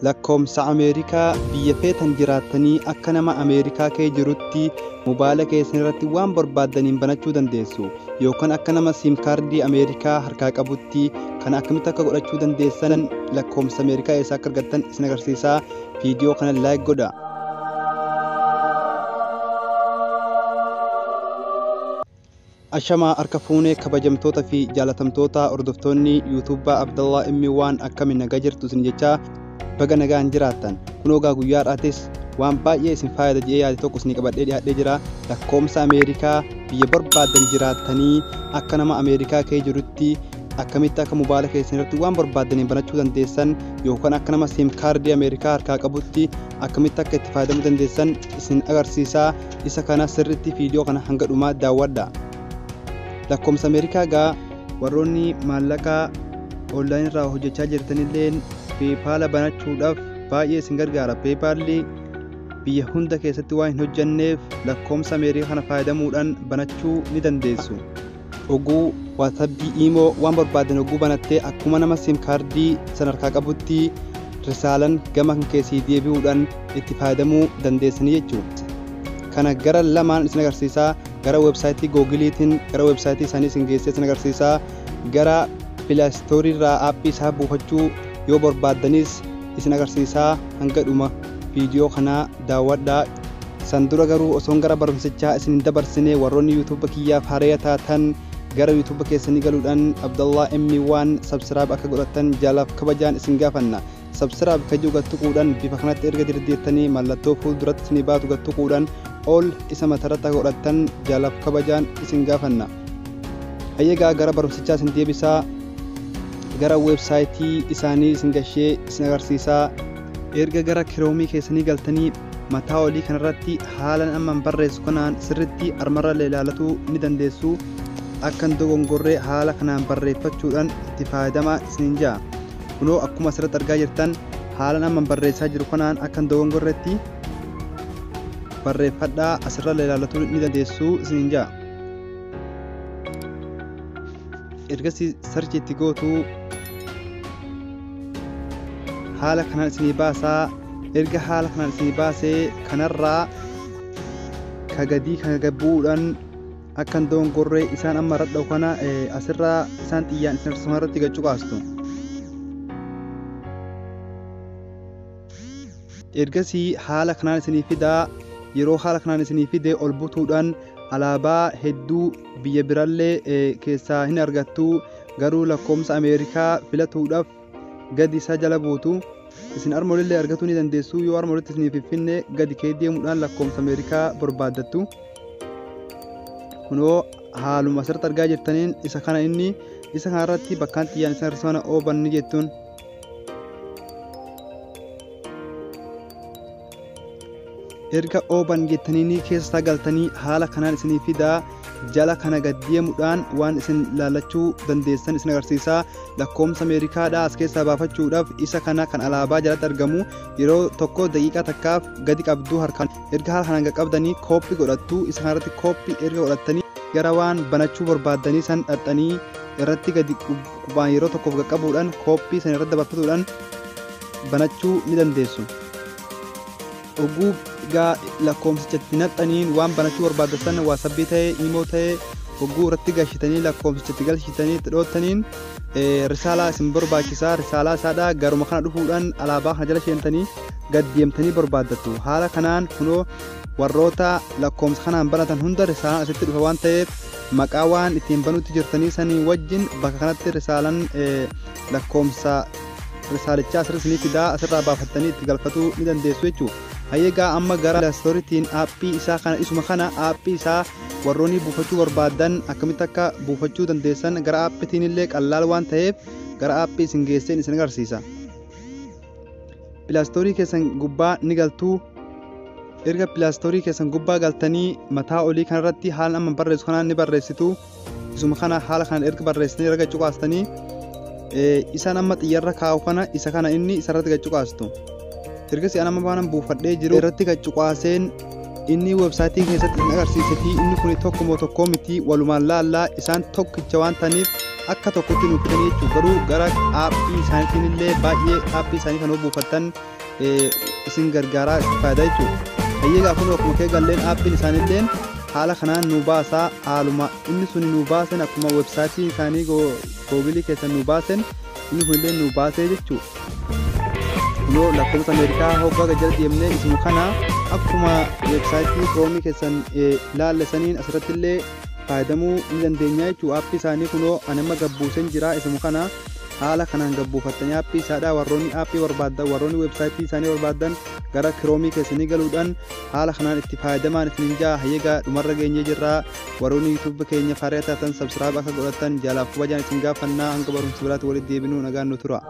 Lakkoomsa Ameerikaa biyya feetan jiraattanii akka nama Ameerikaa kee jirutti mobaayila keessan irratti waan barbaaddaniin banachuu dandeessu yookaan akka nama siim kaardii Ameerikaa harkaa qabutti kana akkamitti akka godhachuu dandeessan lakkoomsa Ameerikaa eessaa akka argattan isin agarsiisaa. Viidiyoo kana like godha. Ashamaa harka fuunee kabajamtoota fi jaalatamtoota hordoftoonni yuutuubbaa Abdallaa Immi waan akkamiin nagaa jirtu isin jechaa baga nagaan jiraattan. Kunoo egaa guyyaa har'aatis waan baay'ee isin fayyada jedhee yaade tokko isin qabadhee dhiyaadhee jira. Lakkoomsa Ameerikaa biyya barbaaddan jiraattanii akka nama Ameerikaa kee jirutti akkamitti akka mobaayila keessan irratti waan barbaaddaniin banachuu dandeessan yookaan akka nama siim kaardii Ameerikaa harkaa qabutti akkamitti akka itti fayyadamuu dandeessan isin agarsiisaa. Isa kana sirriitti viidiyoo kana hanga dhumaa daawwadha. Lakkoomsa Ameerikaa gaa warroonni maallaqa onlaayinii irraa hojjechaa jirtanilleen peepaala banachuudhaaf baay'ee isin gargaara. Peepaalli biyya hunda keessatti waan hin hojjenneef lakkoomsa Ameerikaa kana fayyadamuudhaan banachuu ni dandeessu. Oguu waatsappii iimoo waan barbaadan oguu banattee akkuma nama siim kaardii san harkaa qabutti risaalan gama kan keessii deebi'uudhaan itti fayyadamuu dandeessanii jechuudha. Kana gara lamaan isin agarsiisaa. Gara weebsaayitii googiliitiin gara weebsaayitii isaanii isin geessee isin agarsiisaa. Gara pilaastoorii irraa aappii isaa buufachuu yoo barbaaddanis isin agarsiisaa. Hanga dhuma viidiyoo kanaa daawwadhaa. San dura garuu osoon gara barumsichaa isin hin dabarsine warroonni yuutuuba kiyyaaf haaraa taatan gara yuutuuba keessanii galuudhaan Abdallaa M1 sabsiraab akka godhattan jaalaaf kabajaan isin gaafanna. Sabsiraab kajuu gattuquudhaan bifa kanatti erga dirdeettanii mallattoo fuulduratti isinii baatu gattuquudhaan ol isa matarratti akka godhattan jaalaaf kabajaan isin gaafanna. Hayyeegaa gara barumsichaa isin deebisaa. Gara weebsaayitii isaanii isin gashee isin agarsiisaa. Erga gara kiroomii keessanii galtanii mataa olii kanarratti haalan amman barreessu kanaan sirritti armarra ilaalatuu ni dandeessu. Akka hin dogongorree haala kanaan barreeffachuudhaan itti fayyadamaa isiniin ja'a. Kunoo akkuma asirratti argaa jirtan haalan amman barreessaa jiru kanaan akka hin dogongorreetti barreeffadhaa asirra ilaalatuu ni dandeessu isiniin ja'a. Ergasii sarchi itti gootu haala kanaan isinii baasaa. Erga haala kanaan isinii baasee kanarraa ka gadii kana gad bu'uudhaan akka hin dogongorree isaan amma irra dha'u kana asirraa isaan xiyyaan isin agarsiisu irratti gad cuqaastu. Ergasii haala kanaan isinii fidaa. Yeroo haala kanaan isinii fide ol butuudhaan alaabaa hedduu biyya birallee keessaa hin argattu. Garuu lakkoomsa Ameerikaa filatuudhaaf gadi isaa jala buutu. Isin arma olillee argatuu ni dandeessu. Yoo arma olitti isiniif hin finne gadi kee deemuudhaan lakkoomsa Ameerikaa barbaaddattu. Kunoo haaluma asirratti argaa jirtaniin isa kana inni isa kanarratti bakkaan xiyyaan isin agarsiisu kana ooban ni jettuun. Erga ooban jettanii keessa galtanii haala kanaan isinii fidaa. Jala kana gad deemuudhaan waan isin laalachuu dandeessan isin agarsiisaa. Lakkoomsa Ameerikaadhaa as keessaa baafachuudhaaf isa kana kan alaabaa jalatti argamu yeroo tokko daqiiqaa takkaaf gadi qabduu harkaan. Erga haala kanaan qaqqabdanii kooppii godhattu. Isa kanarratti kooppii erga godhattanii gara waan banachuu barbaaddanii san dhaqxanii irratti gadi qubaan yeroo tokkoof qaqqabuudhaan kooppii san irratti dabarfatuudhaan banachuu ni dandeessu. Oguu gaa lakkoomsichatti naqxaniin waan banachuu barbaaddan sana waasabbii ta'ee iimoo ta'ee oguu irratti galchitanii lakkoomsichatti galchitanii itti dhoottaniin risaalaa isin barbaachisaa. Risaalaa isaadhaa garuma kana dhufuudhaan alaabaa kana jala seentanii gad deemtanii barbaaddattu. Haala kanaan kunoo warroota lakkoomsa kanaan banatan hunda risaalaan asitti dhufa waan ta'eef maqaa waan ittiin banuutti jirtanii sanii wajjin bakka kanatti risaalaan lakkoomsa risaalichaa asirra isinii fidaa asirraa baafattanii itti galfatuu ni dandeessu jechuudha. Hayyeegaa amma gara pilaastooриitiin aappii isaa kana isuma kana aappii isaa warroonni buufachuu barbaaddan akkamitti akka buufachuu dandeessan gara aappiitiin illee qallaal waan ta'eef gara aappii isin geesseen isin agarsiisa. Pilaastoorii keessan gubbaa ni galtuu. Erga pilaastoorii keessan gubbaa galtanii mataa olii kanarratti haala amma barreessu kanaan ni barreessitu. Isuma kana haala kanaan erga barreessitanii erga cuqaastanii isaan amma xiyyarra kaa'u kana isa kana inni isarratti gad cuqaastu. Ergasii an amma waanan buufadhee jiru irratti gad cuqaaseen inni weebsaayitii keessatti isin agarsiise fi inni kun tokko moo tokkoo miti walumaan laallaa isaan tokkicha waan ta'aniif Akka tokkotti nu fidanii jechuudha. Garuu gara aappii isaaniitiin illee baay'ee aappii isaanii kan buufattan isin gargaaraa faayidaa jechuudha. Hayyee, kun akkuma kee galleen aappiin isaaniilleen haala kanaan nu baasaa. Haaluma inni sun nu baasen, akkuma websaayitii isaanii Googilii keessan nu baasen, inni kunillee nu baasee jechuudha. Kunoo lakkoofsa Ameerikaa hoggaa jala deemnee isuma kana akkuma websaayitii Kiroomii keessan ilaalle saniin asirratti illee fayyadamuu ni dandeenya jechuudha. Aappii isaanii kunoo ani amma gabbuuseen jira. Isuma kana haala kanaan gabbuufattanii aappii isaadha. Warroonni aappii barbaaddan, warroonni websaayitii isaanii barbaaddan, gara Kiroomii keessanii galuudhaan haala kanaan itti fayyadamaan isiniin jaa. Hayyeegaa, dhumarra geenyee jirra. Warroonni YouTube keenya faariyaa taatan subscribe akka godhatan jaalaaf kabajaan isin gaafannaa. Hanga barumsa biraatti walitti deebinuu nagaan nu tura.